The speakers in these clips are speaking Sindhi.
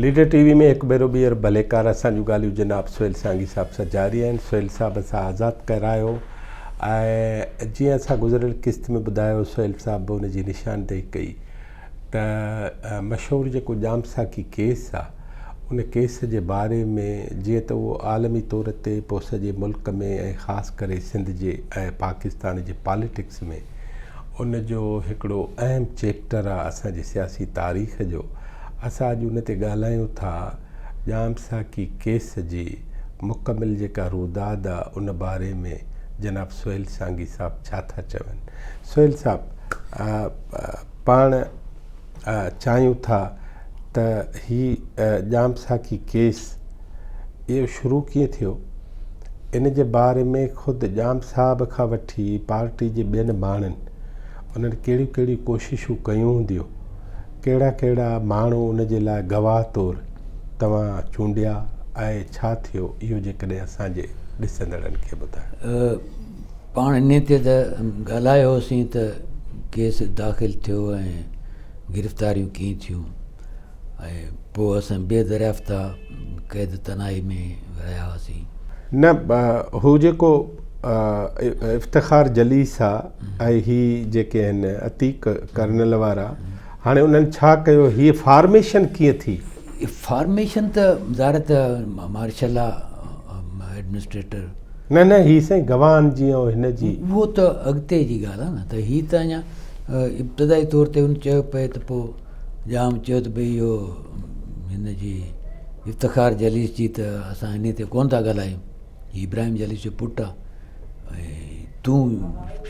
ليڊر ٽي وي ۾ هڪ ڀيرو ٻيهر ڀليڪار اسان جون ڳالهيون جناب سهيل سانگي صاحب سان جاري آهن. سهيل صاحب اسان آزاد ڪرايو ۽ جيئن اسان گذريل قسط ۾ ٻڌايو سهيل صاحب به ان جي نشاندهي ڪئي ته مشهور جيڪو ڄام ساقي ڪيس آ ان ڪيس جي باري ۾ جيئن ته اهو عالمي طور تي پوء سڄي ملڪ ۾ ۽ خاص ڪري سنڌ جي ۽ پاڪستان جي پاليٽڪس ۾ ان جو هڪڙو اهم چيپٽر آ اسان جي سياسي تاريخ جو. اسان اڄ ان تي ڳالهايون ٿا. ڄام ساقي ڪيس جي مڪمل جيڪا روداد آ ان باري ۾ جناب سهيل سانگي صاحب ڇا ٿا چون. سهيل صاحب پاڻ چاهيون ٿا ته هي ڄام ساقي ڪيس اهو شروع ڪيئن ٿيو؟ ان جي باري ۾ خود ڄام صاحب کان وٺي پارٽي جي ٻين ماڻهن انهن ڪهڙيون ڪهڙيون ڪوششون ڪيون هونديون، ڪهڙا ڪهڙا ماڻهو ان جي لاء گواهه طور توهان چونڊيا ۽ ڇا ٿيو اهو جيڪڏهن اسان جي ڏسندڙن کي ٻڌايو. پاڻ انهي تي ته ڳالهايو هوسين ته ڪيس داخل ٿيو ۽ گرفتاريون ڪيئن ٿيون. ۽ پوء اسان بي دريافته قيد تنهائي ۾ رهيا هئاسين. نه هو جيڪو افتخار جليس آ ۽ هي جيڪي آهن عتيق ڪرنل وارا هاڻي انهن ڇا ڪيو هي فارميشن ڪيئن ٿي؟ فارميشن ته ظاهر ته مارشل لا ايڊمنسٽريٽر. نه نه هي سائين گواهن جي ۽ هن جي. اهو ته اڳتي جي ڳالهه آ نه ته هي ته اڃا ابتدائي طور تي هن چيو پئي ته پوء ڄام چيو ته ڀئي اهو هن جي افتخار جليس جي ته اسان انهي تي ڪونه ٿا ڳالهايون هي ابراهيم جليس جو پٽ آ ۽ تون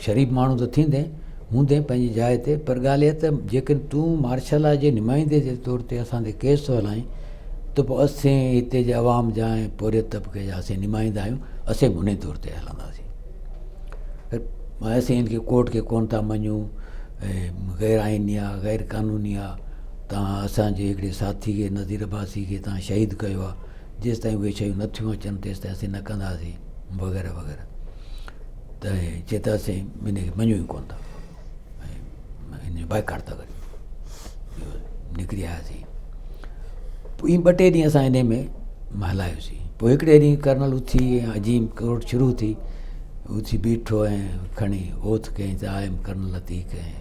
شريف ماڻهو ته ٿيندين هوندين پنهنجي جاء تي پر ڳالهه اها ته جيڪڏهن تون مارشل لا جي نمائندي جي طور تي اسان تي ڪيس ٿو هلائين ته پوء اسين هتي جي عوام جا ۽ پورهيت طبقي جا اسين نمائندا آهيون اسين به انهي طور تي هلنداسين اسين هن کي ڪورٽ کي ڪونه ٿا مڃون ۽ غير آئيني آ غير قانوني آ توهان اسان جي هڪڙي ساٿي کي نذير عباسي کي توهان شهيد ڪيو آ جيستائين اهي شيون نه ٿيون اچن تيستائين اسين نه ڪنداسين وغيره وغيره ته چي ته اسين ان کي مڃون ئي ڪونه ٿا ۽ ان جو بائيڪاٽ ٿا ڪريون نڪري آياسين پوء ٻه ٽي ڏينهن اسان انهي ۾ هلايوسين پوء هڪڙي ڏينهن ڪرنل اٿي ۽ عظيم ڪورٽ شروع ٿي اٿي بيٺو ۽ کڻي اوٿ ڪيائين ته I am colonel Atiq ۽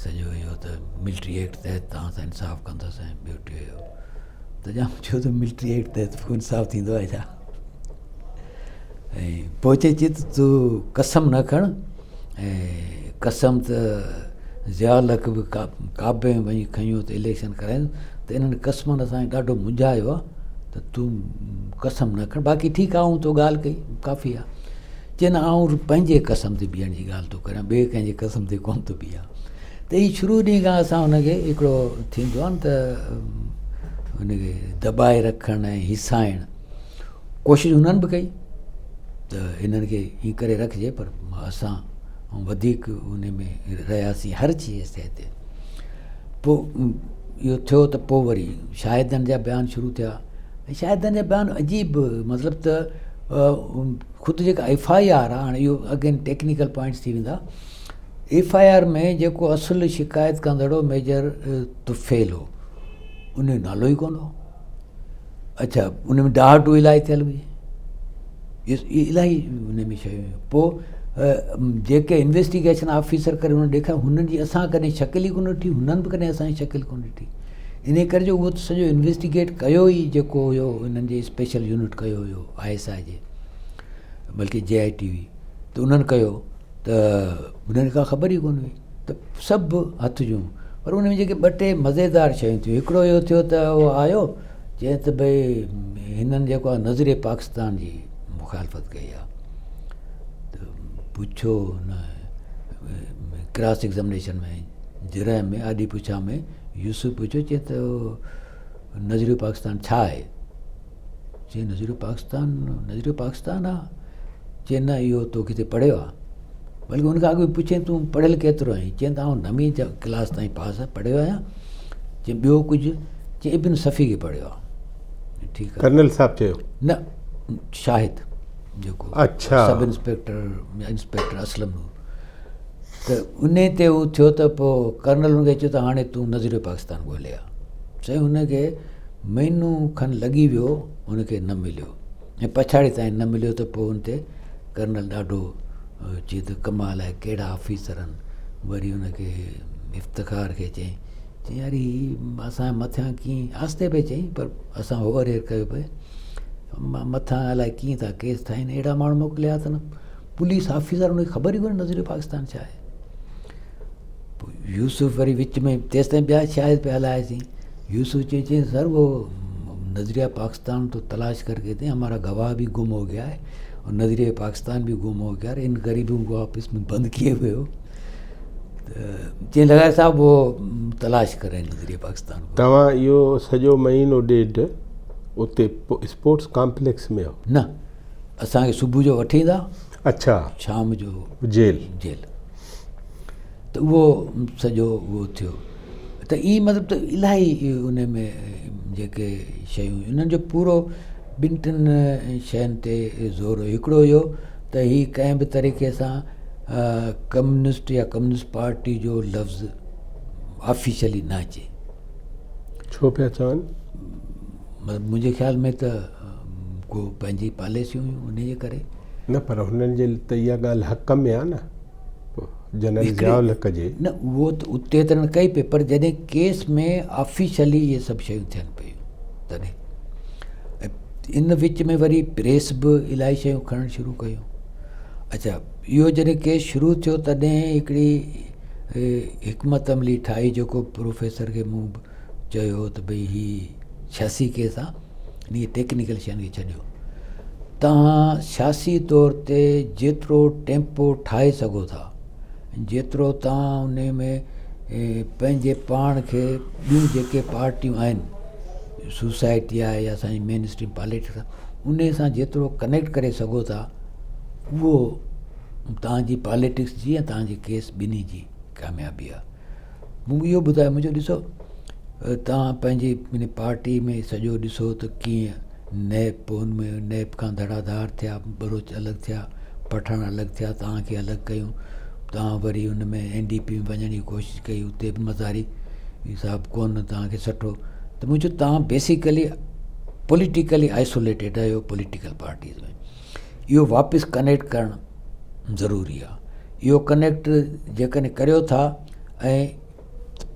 سڄو اهو ته ملٽري ايڪٽ تحت توهان سان انصاف ڪندس ۽ ٻيو ٽيو اهو ته ڄام چيو ته ملٽري ايڪٽ تحت ڪو انصاف ٿيندو آهي ڇا ۽ پوء چئي چي ته تون قسم نه کڻ ۽ قسم ته ضياء الحق به ڪعبي ۾ وڃي کنيو ته اليڪشن ڪرائين ته انهن قسمن اسان کي ڏاڍو منجهايو آهي ته تون قسم نه کڻ باقي ٺيڪ آهي آئون تو ڳالهه ڪئي ڪافي آهي چي نه آئون پنهنجي قسم تي بيهڻ جي ڳالهه ٿو ڪريان ٻئي ڪنهن جي قسم تي ڪونه ٿو بيهان ته هي شروع ڏينهن کان اسان هن کي هڪڙو ٿيندو آهي نه ته هن کي دٻائي رکڻ ۽ هيسائڻ ڪوشش هنن به ڪئي ته هنن کي ائين ڪري رکجي پر اسان وڌيڪ ان ۾ رهياسين هر چيز تي تي پوء اهو ٿيو ته پوء وري شاهدن جا بيان شروع ٿيا شاهدن جا بيان عجيب مطلب ته خود جيڪا ايف I R آهي هاڻي اهو اگين ٽيڪنيڪل پوائنٽس ٿي ويندا ايف I R ۾ جيڪو اصل شڪايت ڪندڙ هو ميجر طفيل هو ان جو نالو ئي ڪونه هو اڇا ان ۾ ڊاهه ڊوهه الاهي ٿيل هئي الاهي ان ۾ شيون هيون پوء جيڪي انويسٽيگيشن آفيسر ڪري انهن ڏيکاريو هنن جي اسان ڪڏهن شڪل ئي ڪونه ڏٺي هنن به ڪڏهن اسانجي شڪل ڪونه ڏٺي ان ڪري جو اهو ته سڄو انويسٽيگيٽ ڪيو ئي جيڪو هيو انهن جي اسپيشل يونٽ ڪيو هيو I S I جي بلڪه جي آء ٽي هئي ته انهن ڪيو ته انهن کي ڪا خبر ئي ڪونه هئي ته سڀ هٿ جون پر ان ۾ جيڪي ٻه ٽي مزيدار شيون ٿيون هڪڙو اهو ٿيو ته اهو آيو چئي ته ڀئي هنن جيڪو آهي نظريه پاڪستان جي مخالفت ڪئي آهي ته پڇو نه ڪراس ايگزامنيشن ۾ جرح ۾ آڏي پڇا ۾ يوسف پڇيو چئي ته نظريو پاڪستان ڇا آهي چي نظريو پاڪستان نظريو پاڪستان آ چي نه اهو تو ڪٿي پڙهيو آ بلڪه ان کان اڳ ۾ پڇين تون پڙهيل ڪيترو آهين چين ته آئون نوين ڪلاس تائين پاس پڙهيو آهيان چي ٻيو ڪجهه چي ابن صفي کي پڙهيو آ ٺيڪ آ ڪرنل صاحب چيو نه شاهد جيڪو اڇا سب انسپيڪٽر انسپيڪٽر اسلم نور ته ان تي هو ٿيو ته پوء ڪرنل ان کي چيو ته هاڻي تون نظريو پاڪستان ڳولي آ سائين هن کي مهينو کن لڳي ويو هن کي نه مليو ۽ پڇاڙي تائين نه مليو ته پوء ان تي ڪرنل ڏاڍو چي ته ڪمال آهي ڪهڙا آفيسر آهن وري ان کي افتخار کي چيائين چيائين يار هي اسان جي مٿان ڪيئن آهستي پئي چيائين پر اسان اوور هيئر ڪيو پئي مٿان الائي ڪيئن ٿا ڪيس ٺاهين اهڙا ماڻهو موڪليا اٿن پوليس آفيسر ان کي خبر ئي ڪونهي نظريو پاڪستان ڇا آهي پوء يوسف وري وچ ۾ تيستائين ٻيا شاهد پيا هلاياسين يوسف چي چي سر وہ نظريه پاڪستان تو تلاش کر کے تھے ہمارا گواہ بھی گم ہو گیا ہے اور نظریہ پاکستان بھی گم ہو گیا ان غریبوں کو آپ اس میں بند کیے ہوئے ہو چين لغاري صاحب وہ تلاش کر رہے ہیں نظریہ پاڪستان کو توهان اهو سڄو مهينو ڏيڍ اتي اسپورٽس ڪامپليڪس ۾ هو نه اسان کي صبح جو وٺي ايندا اڇا شام جو جيل جيل ته اهو سڄو اهو ٿيو ته ائين مطلب ته الاهي ان ۾ جيڪي شيون انهن جو پورو ٻن ٽن شين تي زور هيو هڪڙو اهو ته هي ڪنهن به طريقي سان ڪميونسٽ يا ڪميونسٽ پارٽي جو لفظ آفيشلي نه اچي ڇو پيا چون مطلب منهنجي خيال ۾ ته ڪو پنهنجي پاليسيون هيون ان جي ڪري نه پر هنن جي ته اها ڳالهه حق ۾ آ نه جنرل ضياء الحق جي نه اهو ته اتي ته ڪئي پئي پر جڏهن ڪيس ۾ آفيشلي اهي سڀ شيون ٿين پيون تڏهن ان وچ ۾ وري پريس به الاهي شيون کڻڻ شروع ڪيون اچھا اهو جڏهن ڪيس شروع ٿيو تڏهن هڪڙي حڪمت عملي ٺاهي جيڪو پروفيسر کي مون چيو ته ڀئي هي سياسي ڪيس آ انهي ٽيڪنيڪل شين کي ڇڏيو توهان سياسي طور تي جيترو ٽيمپو ٺاهي سگهو ٿا جيترو توهان ان ۾ پنهنجي پاڻ کي ٻيون جيڪي پارٽيون آهن سوسائٽي آهي يا اسانجي مين اسٽريم پاليٽڪس آهي ان سان جيترو ڪنيڪٽ ڪري سگهو ٿا اهو توهان جي پاليٽڪس جي ۽ توهان جي ڪيس ٻنهي جي ڪاميابي آهي مون اهو ٻڌايو منهنجو ڏسو توهان پنهنجي ان پارٽي ۾ سڄو ڏسو ته ڪيئن نيپ ان ۾ نيپ کان ڌڙا ڌار ٿيا بلوچ الڳ ٿيا پٺاڻ الڳ ٿيا توهان کي الڳ ڪيون توهان وري ان ۾ اين ڊي پي ۾ وڃڻ جي ڪوشش ڪئي اتي به مزاري صاحب ڪونه توهان کي سٺو ته مون چيو توهان بيسيڪلي پوليٽيڪلي آئسوليٽيڊ آهيو پوليٽيڪل پارٽيز ۾ اهو واپس ڪنيڪٽ ڪرڻ ضروري آهي اهو ڪنيڪٽ جيڪڏهن ڪريو ٿا ۽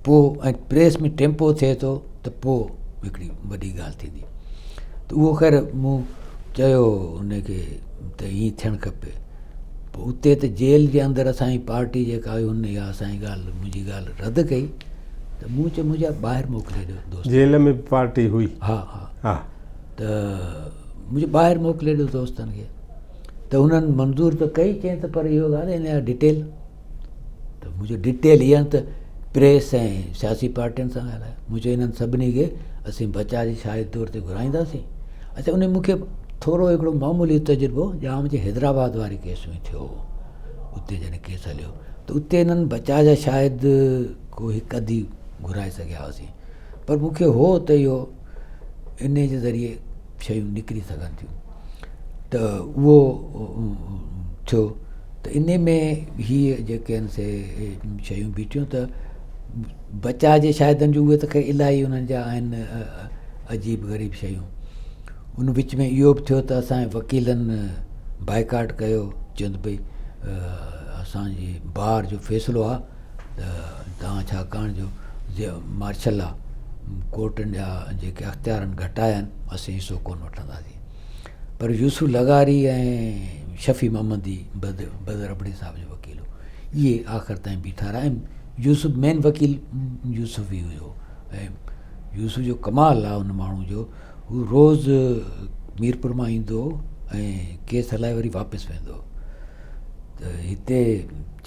پوء ۽ پريس ۾ ٽيمپو ٿئي ٿو ته پوء هڪڙي وڏي ڳالهه ٿيندي ته اهو خير مون چيو ان کي ته ائين ٿيڻ کپي پوء اتي ته جيل جي اندر اسانجي پارٽي جيڪا هئي ان اها اسانجي ڳالهه منهنجي ڳالهه رد ڪئي ته مون چيو منهنجا ٻاهر موڪلي ڏيو دوست جيل ۾ پارٽي هئي ها ها ها ته منهنجي ٻاهر موڪلي ڏيو دوستن کي ته انهن منظور ته ڪئي چين ته پر اهو ڳالهه هن جا ڊيٽيل ته منهنجو ڊيٽيل اها ته پريس ۽ سياسي پارٽين سان ڳالهايو مون چيو انهن سڀني کي اسين بچاء جي شاهد طور تي گهرائينداسين اچھا ان مون کي ٿورو هڪڙو معمولي تجربو ڄام جي حيدرآباد واري ڪيس ۾ ٿيو هو اتي جڏهن ڪيس هليو ته اتي انهن بچاء جا شاهد ڪو هڪ اڌ ئي گهرائي سگهيا هئاسين پر مون کي هو ته اهو ان جي ذريعي شيون نڪري سگهن ٿيون ته اهو ٿيو ته ان ۾ هي جيڪي آهن سي شيون بيٺيون ته بچاء جي شاهدن جون اهي ته خير الاهي انهن جا آهن عجيب غريب شيون ان وچ ۾ اهو به ٿيو ته اسانجي وڪيلن بائيڪاٽ ڪيو چيو ته ڀئي اسانجي بار جو فيصلو آهي ته توهان ڇاڪاڻ جو مارشل لا ڪورٽن جا جيڪي اختيار آهن گهٽايا آهن اسين حصو ڪونه وٺنداسين پر يوسف لغاري ۽ شفيع محمدي بدر بدر ابڙي صاحب جو وڪيل هو اهي آخر تائين بيٺا رهيا ۽ يوسف مين وڪيل يوسف ئي هيو ۽ يوسف جو ڪمال آهي ان ماڻهو جو هو روز ميرپور مان ايندو هو ۽ ڪيس هلائي وري واپس ويندو هو ته هتي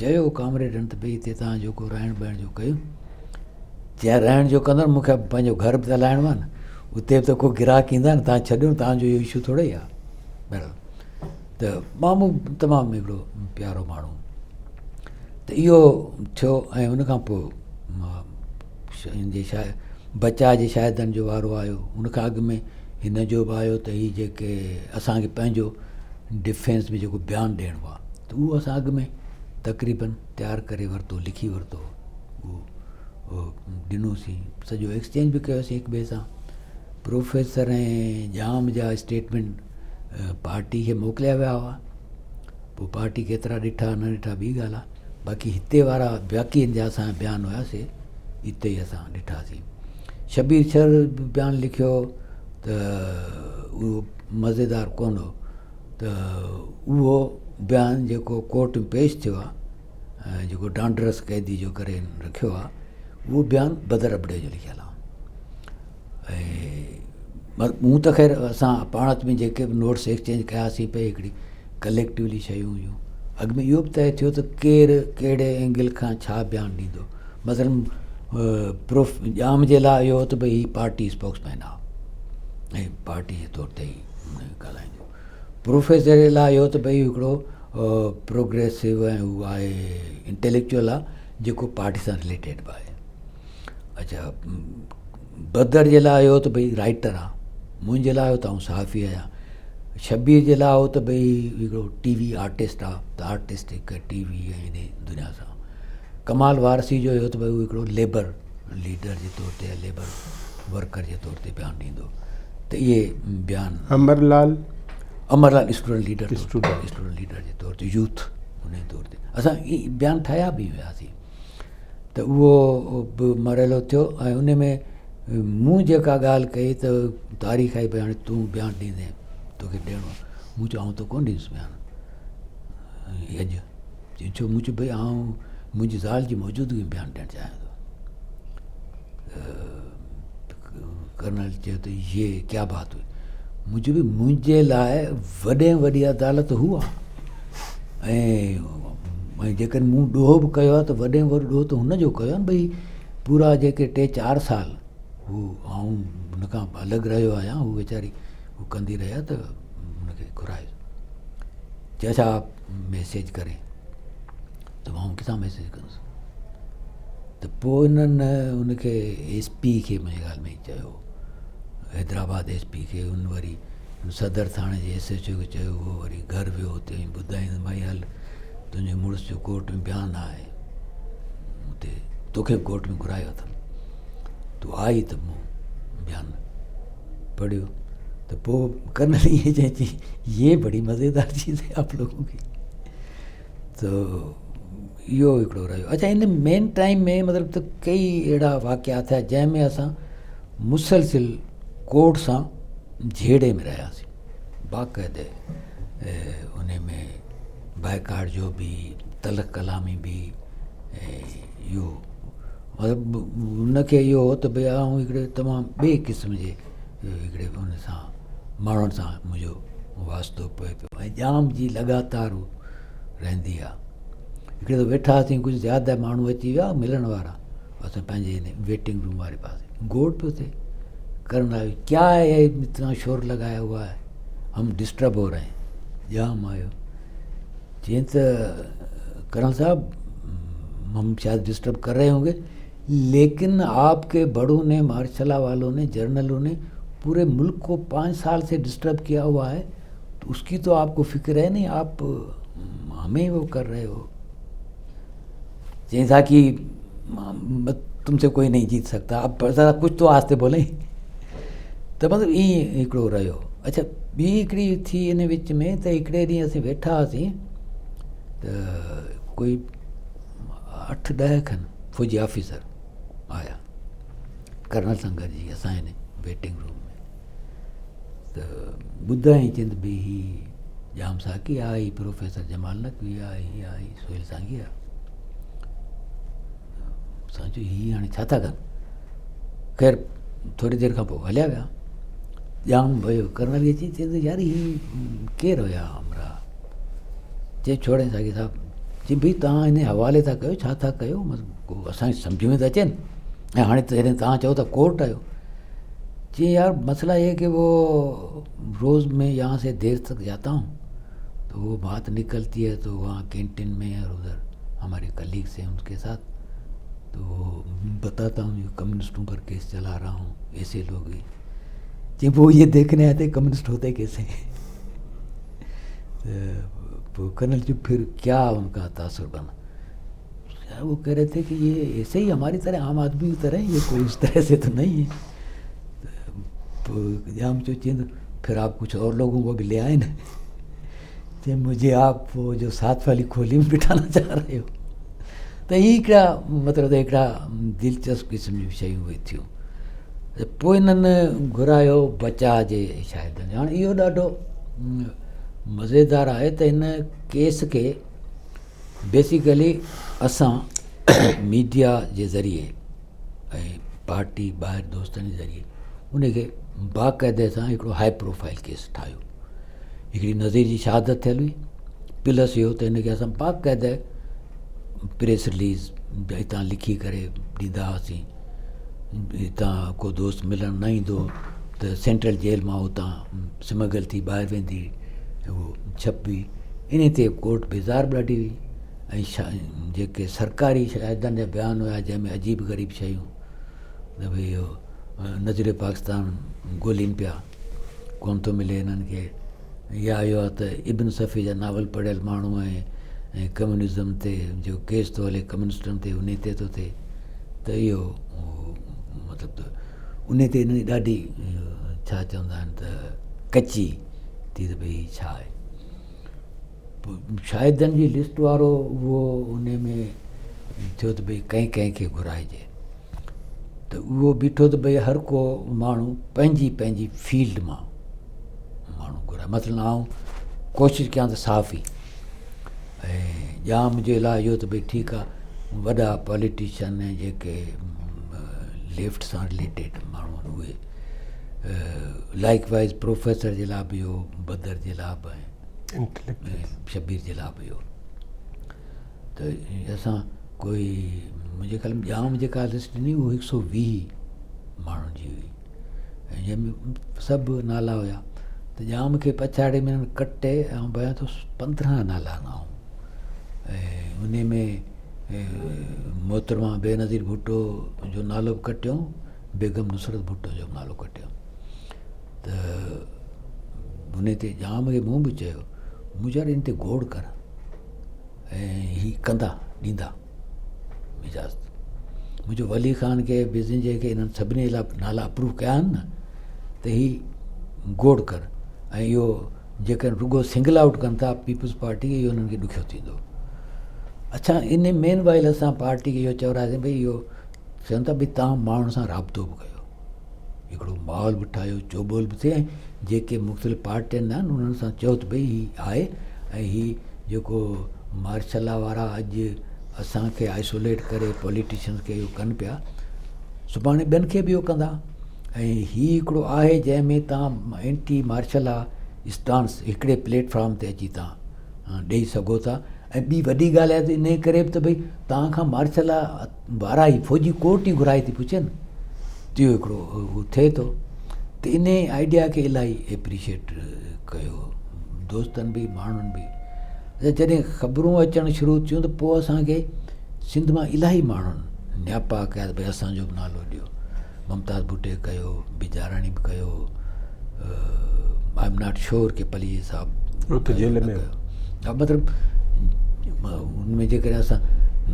چيو ڪامريڊن ته ڀئي هتي تان جيڪو رهڻ بهڻ جو ڪيو چيا رهڻ جو ڪندو مون کي پنهنجو گهر به ته هلائڻو آهي نه اتي به ته ڪو گراهڪ ايندا نه تان ڇڏيو تان جو اهو اشو ٿورو ئي آهي بهرحال ته مامو تمام هڪڙو پيارو ماڻهو ته اهو ٿيو ۽ ان کان پوء بچاء جي شاهدن جو وارو آيو ان کان اڳ ۾ هن جو به آيو ته هي جيڪي اسانکي پنهنجو ڊفينس ۾ جيڪو بيان ڏيڻو آهي ته اهو اسان اڳ ۾ تقريبن تيار ڪري ورتو لکي ورتو اهو ڏنوسين سڄو ايڪسچينج به ڪيوسين هڪ ٻئي سان. پروفيسر ۽ ڄام جا اسٽيٽمينٽ پارٽي کي موڪليا ويا هئا. پوء پارٽي ڪيترا ڏٺا نه ڏٺا ٻي ڳالهه آهي. باقي هتي وارا باقي جا اسان جا بيان هيا سي اتي ئي اسان ڏٺاسين. شبير شر به بيان لکيو ته اهو مزيدار ڪونه هو ته اهو بيان جيڪو ڪورٽ ۾ پيش ٿيو آهي جيڪو ڊانڊرس قيدي جو ڪري رکيو آهي اهو بيان بدر ابڙي جو لکيل آهي ۽ مون ته خير اسان پاڻ ۾ جيڪي به نوٽس ايڪسچينج ڪياسين پئي هڪڙي ڪليڪٽولي شيون هيون اڳ ۾ اهو به طئي ٿيو ته ڪير ڪهڙي اينگل کان ڇا بيان ڏيندو مثلا پروف ڄام جي لاء اهو ته ڀئي هي پارٽي اسپوڪس مين آهي ۽ پارٽي جي طور تي ئي ڳالهائيندو پروفيسر جي لاء اهو ته ڀئي هڪڙو پروگريسو ۽ هو آهي انٽيليڪچوئل آهي جيڪو پارٽي سان رليٽيڊ به آهي اڇا بدر جي لاء اهو ته ڀئي رائٽر آ منهنجي لاء اهو ته آئون صحافي آهيان شبير جي لاء اهو ته ڀئي هڪڙو ٽي وي آرٽسٽ آ ته آرٽسٽ هڪ ٽي وي ۽ انهي دنيا سان ڪمال وارثي جو اهو ته ڀئي هو هڪڙو ليبر ليڊر جي طور تي يا ليبر ورڪر جي طور تي بيان ڏيندو ته اهي بيان Amar Lal Amar Lal student leader student leader جي طور تي يوٿ ان طور تي اسان بيان ٺاهيا به هياسين ته اهو به مرحلو ٿيو ۽ ان ۾ مون جيڪا ڳالهه ڪئي ته تاريخ آئي ڀئي هاڻي تون بيان ڏيندين توکي ڏيڻو مون چيو آئون ته ڪونه ڏيندس بيان اڄ چيائين ڇو؟ مون چيو ڀئي آئون منهنجي زال جي موجودگي ۾ بيان ڏيڻ چاهيان ٿو. ڪرنل چيو ته يي ڪيا بات هئي؟ مون چيو ڀئي منهنجي لاء وڏي ۾ وڏي عدالت هو آ ۽ جيڪڏهن مون ڏوهه به ڪيو آهي ته وڏي ۾ وڏو ڏوهه ته هن جو ڪيو آهي نه ڀئي پورا جيڪي ٽي چار سال هو آئون هن کان الڳ رهيو آهيان هو ويچاري هو ڪندي رهيا ته هن کي گهرايو چي اڇا آپ ميسيج ڪرين ته آئون ڪٿان ميسيج ڪندس ته پوء انهن ان کي ايس پي کي منهنجي خيال ۾ چيو حيدرآباد ايس پي کي ان وري صدر ٿاڻي جي ايس ايچ او کي چيو هو وري گهر ويو اتي ٻڌائين ڀائي هل تنهنجي مڙس جو ڪورٽ ۾ بيان آهي اتي توکي به ڪورٽ ۾ گهرايو اٿن تون آئي ته مون بيان پڙهيو ته پوء ڪرنل ائين چئي چي يي بڙي مزيدار چيز هي آپ لوگون ڪي ته اهو هڪڙو رهيو اچھا ان مين ٽائيم ۾ مطلب ته ڪئي اهڙا واقعا ٿيا جنهن ۾ اسان مسلسل ڪورٽ سان جهيڙي ۾ رهياسين باقاعده ان ۾ بائيڪاٽ جو به تلخ ڪلامي به اهو مطلب هن کي اهو هو ته ڀئي آئون هڪڙي تمام ٻئي قسم جي هڪڙي ان سان ماڻهن سان منهنجو واسطو پئي پيو ۽ ڄام جي لڳاتار رهندي آ هڪڙي دفعو ويٺا هئاسين ڪجهه زياده ماڻهو اچي ويا ملڻ وارا اسان پنهنجي هن ويٽنگ روم واري پاسي گوڙ پيو ٿئي ڪرڻ آيو ڪيا هي اتنا شور لگايا هوا هي هم ڊسٽرب هو رهي ڄام آيو چيائين ته ڪرنل صاحب هم شايد ڊسٽرب ڪر رهي هونگي ليڪن آپ ڪي بڙو ني مارشلا والو ني جرنلو ني پوري ملڪ کو پانچ سال سي ڊسٽرب ڪيا هوا هي تو اس ڪي تو آپ کو فڪر هي نهين آپ همين وہ ڪر رهي هو چيائين ساقي تم سي ڪوئي نهين جيت سگتا اب ذرا ڪجهه تو آهستي بولي ته مطلب ائين هڪڙو رهيو اڇا ٻي هڪڙي ٿي ان وچ ۾ ته هڪڙي ڏينهن اسين ويٺا هئاسين ته ڪوئي اٺ ڏهه کن فوجي آفيسر آيا ڪرنل سان گڏجي اسان هن ويٽنگ روم ۾ ته ٻڌائين چين ته ڀئي هي ڄام ساقي آ هي پروفيسر جمال نقوي آ هي آ هي سهيل سانگي آ اسان چيو هي هاڻي ڇا ٿا ڪن خير ٿوري دير کان پوء هليا ويا ڄام ويو ڪرنل کي چي چي يار هي ڪير هيا همراهه چي ڇوڙي ساقي صاحب چي ڀئي تان هن حوالي ٿا ڪيو ڇا ٿا ڪيو اسان کي سمجھ ۾ ته اچي نه ۽ هاڻي جڏهن تان چئو ته ڪورٽ آيو چي يار مسئلا هي ڪي وہ روز مين يهان سي دير تڪ جاتا هون تو وہ بات نڪلتي هي تو وهان ڪينٽين ۾ اور ادھر هماري ڪليگس هين ان ڪي ساٿ تو وہ بتاتا هون ڪميونسٽون پر ڪيس چلا رها هون ايسي لوگ هي چي وہ يه ديکھني آئي ٿي ڪميونسٽ هوتي ڪيسي هين ڪرنل چي پھر ڪيا ان ڪا تاثر بنا وہ کہہ رہے تھے کہ یہ ایسے ہی ہماری طرح عام آدمی کی طرح یہ کوئی اس طرح سے تو نہیں ہے۔ پوء ڄام چيو چين پھر آپ ڪجھ اور لوگون کو بھی لي آئے نا چي مجھي آپ وہ جو ساتھ والی کھولي ۾ بٺانا چاھ رهي هو ته هي هڪڙا مطلب ته هڪڙا دلچسپ قسم جون شيون اهي ٿيون ته پوء هنن گهرايو بچاء جي شاهدن هاڻي اهو ڏاڍو مزيدار آهي ته هن ڪيس کي بيسيڪلي اسان ميڊيا جي ذريعي ۽ پارٽي ٻاهر دوستن جي ذريعي ان کي باقاعده سان هڪڙو هاء پروفائل ڪيس ٺاهيو هڪڙي نظير جي شهادت ٿيل هئي پلس اهو ته هن کي اسان باقاعده پريس رليز هتان لکي ڪري ڏيندا هئاسين هتان ڪو دوست ملڻ نه ايندو هو ته سينٽرل جيل مان اتان سمگل ٿي ٻاهر ويندي هو ڇپبي ان تي ڪورٽ بيزار به ڏاڍي هئي ۽ جيڪي سرڪاري شاهدن جا بيان هيا جنهن ۾ عجيب غريب شيون ته ڀئي اهو نظريو پاڪستان ڳولين پيا ڪونه ٿو ملي هنن کي يا اهو آهي ته ابن صفي جا ناول پڙهيل ماڻهو آهن ۽ ڪميونزم تي جو ڪيس ٿو هلي ڪميونسٽن تي انهي تي ٿو ٿئي ته اهو مطلب ته انهي تي هنن جي ڏاڍي ڇا چوندا آهن ته ڪچي ٿي ته ڀئي ڇا آهي شاهدن جي لسٽ وارو اهو ان ۾ ٿيو ته ڀئي ڪنهن ڪنهن کي گهرائجي ته اهو بيٺو ته ڀئي هر ڪو ماڻهو پنهنجي پنهنجي فيلڊ مان ماڻهو گهرائي مثلاً آئون ڪوشش ڪيان ته صحافي ۽ ڄام جي لاء اهو ته ڀئي ٺيڪ آهي وڏا پاليٽيشن جيڪي ليفٽ سان رليٽيڊ ماڻهو آهن اهي لائڪ وائز پروفيسر جي لاء به اهو بدر جي لاء به شبير جي لاء به اهو ته اسان ڪوئي منهنجي خيال ۾ ڄام جيڪا لسٽ ڏني اهو هڪ سو ويهه ماڻهن جي هئي ۽ جنهن ۾ سڀ نالا هيا ته ڄام کي پڇاڙي ۾ ڪٽي ۽ ڀانيان ٿو 15 نالا ڏنائون ۽ ان ۾ محترمه بينظير ڀٽو جو نالو به ڪٽيو بيگم نصرت ڀٽو جو به نالو ڪٽيو ته ان تي ڄام کي مون به چيو مون چيو ان تي گوڙ ڪر ۽ هي ڪندا ڏيندا اجازت منهنجو ولي خان کي بزنجي کي انهن سڀني لاء نالا اپروو ڪيا آهن نه ته هي گوڙ ڪر ۽ اهو جيڪڏهن رڳو سنگل آئوٽ ڪن ٿا پيپلز پارٽي اهو انهن کي ڏکيو ٿيندو اڇا ان مين وائل اسان پارٽي کي اهو چوراسين ڀئي اهو چون ٿا ڀئي تان ماڻهن سان رابطو به ڪيو هڪڙو ماحول به ٺاهيو چوٻول به ٿئي ۽ جيڪي مختلف پارٽين آهن انهن سان چئو ته ڀئي هي آهي ۽ هي جيڪو مارشل لا وارا اڄ اسان کي آئسوليٽ ڪري پوليٽيشنز کي اهو ڪن پيا سڀاڻي ٻين کي به اهو ڪندا ۽ هي هڪڙو آهي جنهن ۾ تان اينٽي مارشل لا اسٽانس هڪڙي پليٽ فارم تي اچي تان ڏيئي سگهو ٿا ۽ ٻي وڏي ڳالهه آهي ته انهيء ڪري به ته ڀئي توهان کان مارشل لا وارا ئي فوجي ڪورٽ ئي گهرائي ٿي پڇي نه ته اهو هڪڙو هو ٿئي ٿو ته انهيء آئيڊيا کي الاهي ايپريشيٽ ڪيو دوستن به ماڻهن به اچا جڏهن خبرون اچڻ شروع ٿيون ته پوء اسانکي سنڌ مان الاهي ماڻهن نياپا ڪيا ته ڀئي اسانجو به نالو ڏيو ممتاز ڀٽي ڪيو، بجاراڻي به ڪيو، I am not sure ڪي پليجي صاحب هو ته جيل ۾ ها مطلب ان ۾ جيڪڏهن اسان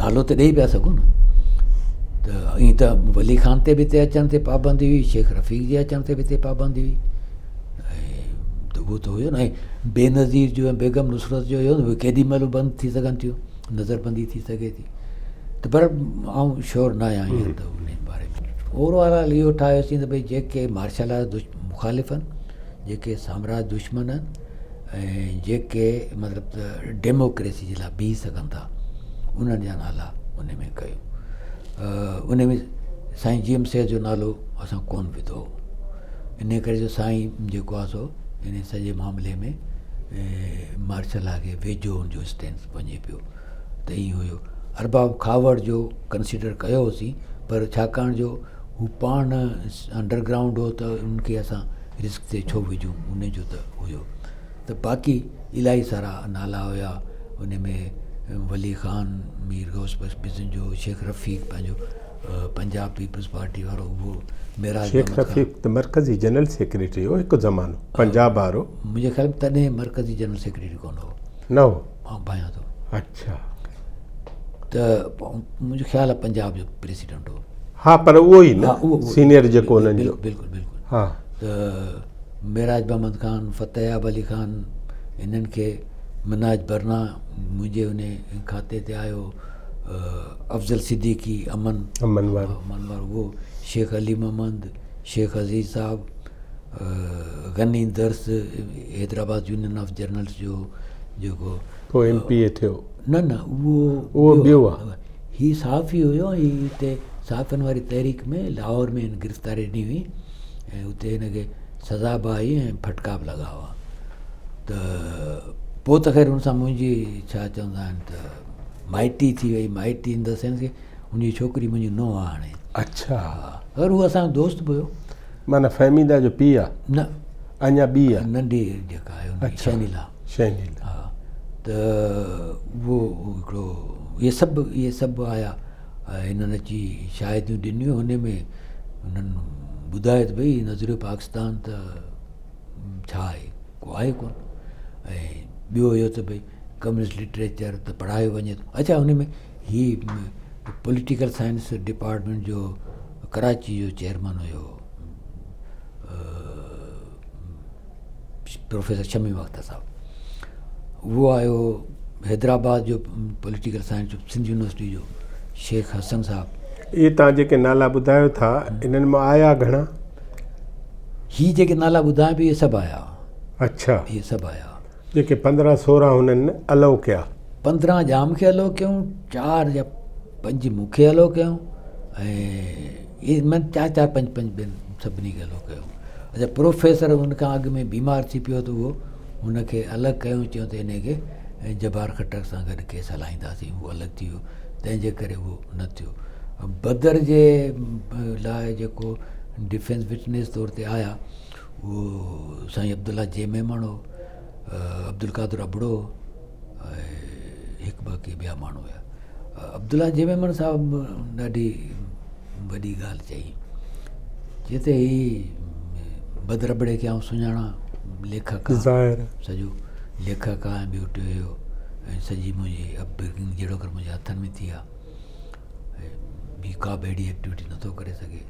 نالو ته ڏيئي پيا سگهون نه ته ائين ته ولي خان تي به هتي اچڻ تي پابندي هئي شيخ رفيق جي اچڻ تي به هتي پابندي هئي ۽ ته اهو ته هيو نه ۽ بينظير جو ۽ بيگم نصرت جو هيو نه ڪيڏي مهل بند ٿي سگهن ٿيون نظربندي ٿي سگهي ٿي ته پر آئون شور نه آهيان هينئر ته ان باري ۾ اوور آل اهو ٺاهيوسين ته ڀئي جيڪي مارشل لا مخالف آهن جيڪي سامراج دشمن آهن ۽ جيڪي مطلب ته ڊيموڪريسي جي لاء بيهي سگهن ٿا انهن جا نالا ان ۾ ڪيو ان ۾ سائين جي ايم سيد جو نالو اسان ڪون وڌو ان ڪري جو سائين جيڪو آهي سو ان سڄي معاملي ۾ مارشل لا کي ويجهو ان جو اسٽينس وڃي پيو ته ائين هيو. ارباب کهاوڙ جو ڪنسيڊر ڪيو هوسين پر ڇاڪاڻ جو هو پاڻ انڊر گرائونڊ هو ته ان کي اسان رسڪ تي ڇو وجهون ان جو ته هيو ته باقي الاهي سارا نالا هيا ان ۾ ولي خان مير غوث بخش بزنجو شيخ رفيق پنهنجو پنجاب پيپلز پارٽي وارو اهو معراج شيخ رفيق ته مرڪزي جنرل سيڪريٽري هو هڪ زمانو پنجاب وارو منهنجي خيال ۾ تڏهن مرڪزي جنرل سيڪريٽري ڪونه هو نه هو آئون ڀانيان ٿو. اڇا. ته منهنجو خيال آهي پنجاب جو پريزيڊنٽ هو. ها پر اهو ئي نه سينيئر جيڪو انهن جو. بلڪل بلڪل. ها. ته معراج محمد خان، فتحياب علي خان انهن کي منهاج برنا منهنجي ان کاتي تي آيو، افضل صديقي امن امن وارو امن وارو اهو، شيخ علي محمد، شيخ عزيز صاحب، غني درس حيدرآباد يونين آف جرنلس جو جيڪو پوء ايم پي اي ٿيو. نه نه اهو اهو ٻيو آ. هي صحافي هيو ۽ هتي صحافين واري تحريڪ ۾ لاهور ۾ هن گرفتاري ڏني هئي ۽ اتي هن کي سزا به آئي ۽ ڦٽڪا به لڳا هئا ته پوء ته خير هن سان منهنجي ڇا چوندا آهن ته مائٽي ٿي وئي، مائٽي ان the sense هن جي ڇوڪري منهنجي نونهن آ هاڻي. اڇا. ها هو اسان جو دوست به هيو. معنيٰ فهميده جو پيء آ؟ نه. اڃا ٻي آ؟ ننڍي جيڪا آهي ان جي شهنيلا. شهنيلا. ها ته اهو هڪڙو اهي سڀ اهي سڀ آيا هنن اچي شاهديون ڏنيون هن ۾ هنن ٻڌايو ته ڀئي نظريو پاڪستان ته ڇا آهي ڪو آهي ڪونه ۽ ٻيو اهو ته ڀئي ڪميونسٽ لٽريچر ته پڙهايو وڃي ٿو اڇا هن ۾ هي پوليٽيڪل سائنس ڊپارٽمينٽ جو ڪراچي جو چيئرمن هيو پروفيسر شميم اختر صاحب اهو آيو حيدرآباد جو پوليٽيڪل سائنس جو سنڌ يونيورسٽي جو شيخ حسن صاحب. اهي توهان جيڪي نالا ٻڌايو ٿا انهن مان آيا گهڻا؟ هي جيڪي نالا ٻڌايا پيا اهي سڀ آيا. اڇا. اهي سڀ آيا. جيڪي 15 16 هنن الو ڪيا. 15 ڄام کي الو ڪيائون، 4 يا 5 مون کي الو ڪيائون ۽ اهي من چار چار پنج پنج ٻين سڀني کي الو ڪيو. اڇا پروفيسر ان کان اڳ ۾ بيمار ٿي پيو ته اهو هن کي الڳ ڪيائون چيو ته انهي کي جبار خٽڪ سان گڏ ڪيس هلائينداسين اهو الڳ ٿي ويو تنهن جي ڪري اهو نه ٿيو. بدر جي لاء جيڪو ڊفينس وٽنيس طور تي آيا اهو سائين عبدالله جي ميمڻ هو، عبدالقادر ابڙو هو ۽ هڪ ٻه ڪي ٻيا ماڻهو هيا. عبدالله جي ميمڻ صاحب ڏاڍي وڏي ڳالهه چئي، چي ته هي بدر ابڙي کي آئون سڃاڻان، ليکڪ آ، سڄو ليکڪ آ ۽ ٻيو ٽيو هيو ۽ سڄي منهنجي اپ برنگنگ جهڙوڪر منهنجي هٿن ۾ ٿي آ، ٻي ڪا به اهڙي ايڪٽيوٽي نٿو ڪري سگهي.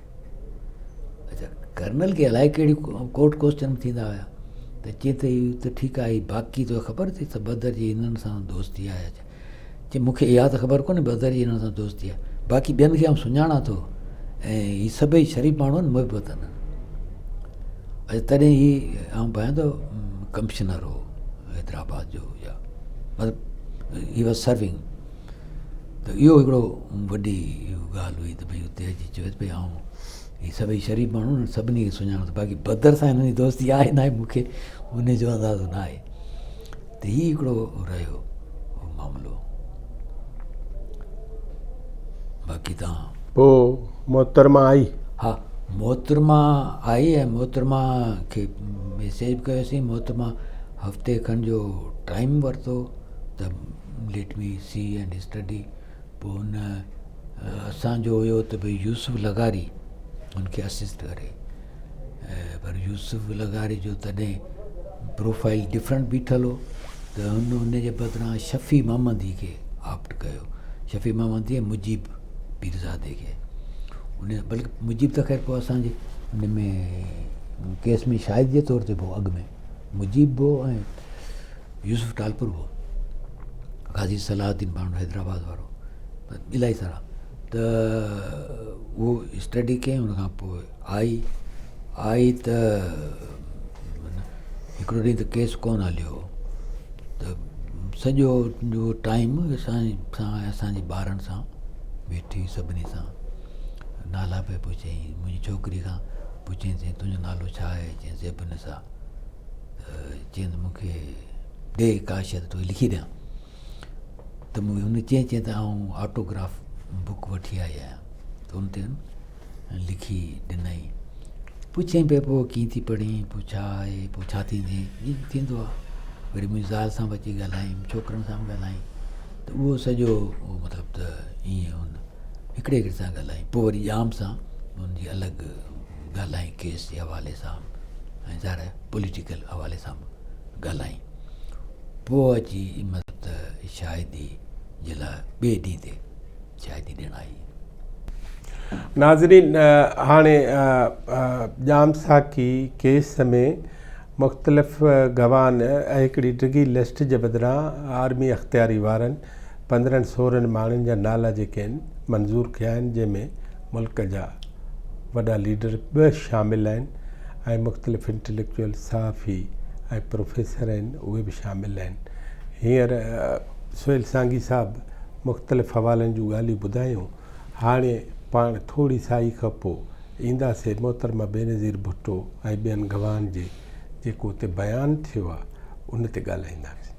اڇا ڪرنل کي الائي ڪهڙي ڪورٽ ڪوسچن به ٿيندا هيا ته چي ته هي ته ٺيڪ آهي باقي توکي خبر اٿئي ته بدر جي هنن سان دوستي آهي ڇا چي مونکي اها ته خبر ڪونهي بدر جي هنن سان دوستي آهي باقي ٻين کي آئون سڃاڻان ٿو ۽ هي سڀئي شريف ماڻهو آهن محب وطن آهن اڇا تڏهن هي آئون ڀانيان ٿو ڪمشنر هو حيدرآباد جو يا مطلب هي واز سرونگ ته اهو هڪڙو وڏي ڳالهه هئي ته ڀئي اتي اچي چيو ته ڀئي آئون هي سڀئي شريف ماڻهو آهن سڀني کي سڃاڻان ٿو باقي بدر سان هنن جي دوستي آهي ناهي مون کي ان جو اندازو نه آهي ته هي هڪڙو رهيو معاملو باقي تان پوء محترمه آئي؟ ها محترمه آئي ۽ محترمه کي ميسيج به ڪيوسين محترمه هفتي کن جو ٽائيم ورتو ته let me see and study پوء ان اسان جو هيو ته ڀئي يوسف لغاري ان کي اسسٽ ڪري پر يوسف لغاري جو تڏهن پروفائل ڊفرنٽ بيٺل هو ته هن ان جي بدران شفيع محمدي کي آپٽ ڪيو شفيع محمدي ۽ مجيب پيرزادي کي ان بلڪ مجيب ته خير پوء اسانجي ان ۾ ڪيس ۾ شاهد جي طور تي به اڳ ۾ مجيب به ۽ يوسف ٽالپر هو، غازي صلاح الدين پاڻ حيدرآباد وارو الاهي سارا ته اهو اسٽڊي ڪيائين ان کان پوء آئي آئي ته هڪڙو ڏينهن ته ڪيس ڪونه هليو ته سڄو جو ٽائيم اسان سان اسانجي ٻارن سان ويٺي سڀني سان نالا پئي پڇيائين منهنجي ڇوڪري کان پڇيائين تنهنجو نالو ڇا آهي چيائين زيب النساء چيائين ته مون کي ڏي ڪا شيء ته توکي لکي ڏيان ته مون هن چيائين چيائين ته آئون آٽوگراف بڪ وٺي آئي آهيان ته ان تي لکي ڏنائين پڇيائين پئي پوء ڪيئن ٿي پڙهين پوء ڇا آهي پوء ڇا ٿيندين جيئن ٿيندو آهي وري منهنجي زال سان به اچي ڳالهائين ڇوڪرن سان به ڳالهائين ته اهو سڄو مطلب ته ائين هن هڪڙي هڪڙي سان ڳالهائين پوء وري ڄام سان هن جي الڳ ڳالهائين ڪيس جي حوالي سان ۽ ظاهر آهي پوليٽيڪل حوالي سان به ڳالهائين پوء اچي مطلب ته شاهدي جي لاء ٻئي ڏينهن تي شاهدي ڏيڻ آئي. ناظرين هاڻي ڄام ساقي ڪيس ۾ مختلف گواهن ۽ هڪڙي ڊگهي لسٽ جي بدران آرمي اختياري وارن 15 16 ماڻهن جا نالا جيڪي آهن منظور ڪيا آهن جنهن ۾ ملڪ جا وڏا ليڊر به شامل آهن ۽ مختلف انٽليڪچوئل صحافي ۽ پروفيسر آهن اهي به شامل آهن هينئر سهيل سانگي صاحب مختلف حوالن جون ڳالهيون ٻڌايون هاڻي پاڻ ٿوري سائي کان پوء اينداسين محترمه بينظير ڀٽو ۽ ٻين گواهن جي جيڪو اتي بيان ٿيو آهي ان تي ڳالهائينداسين.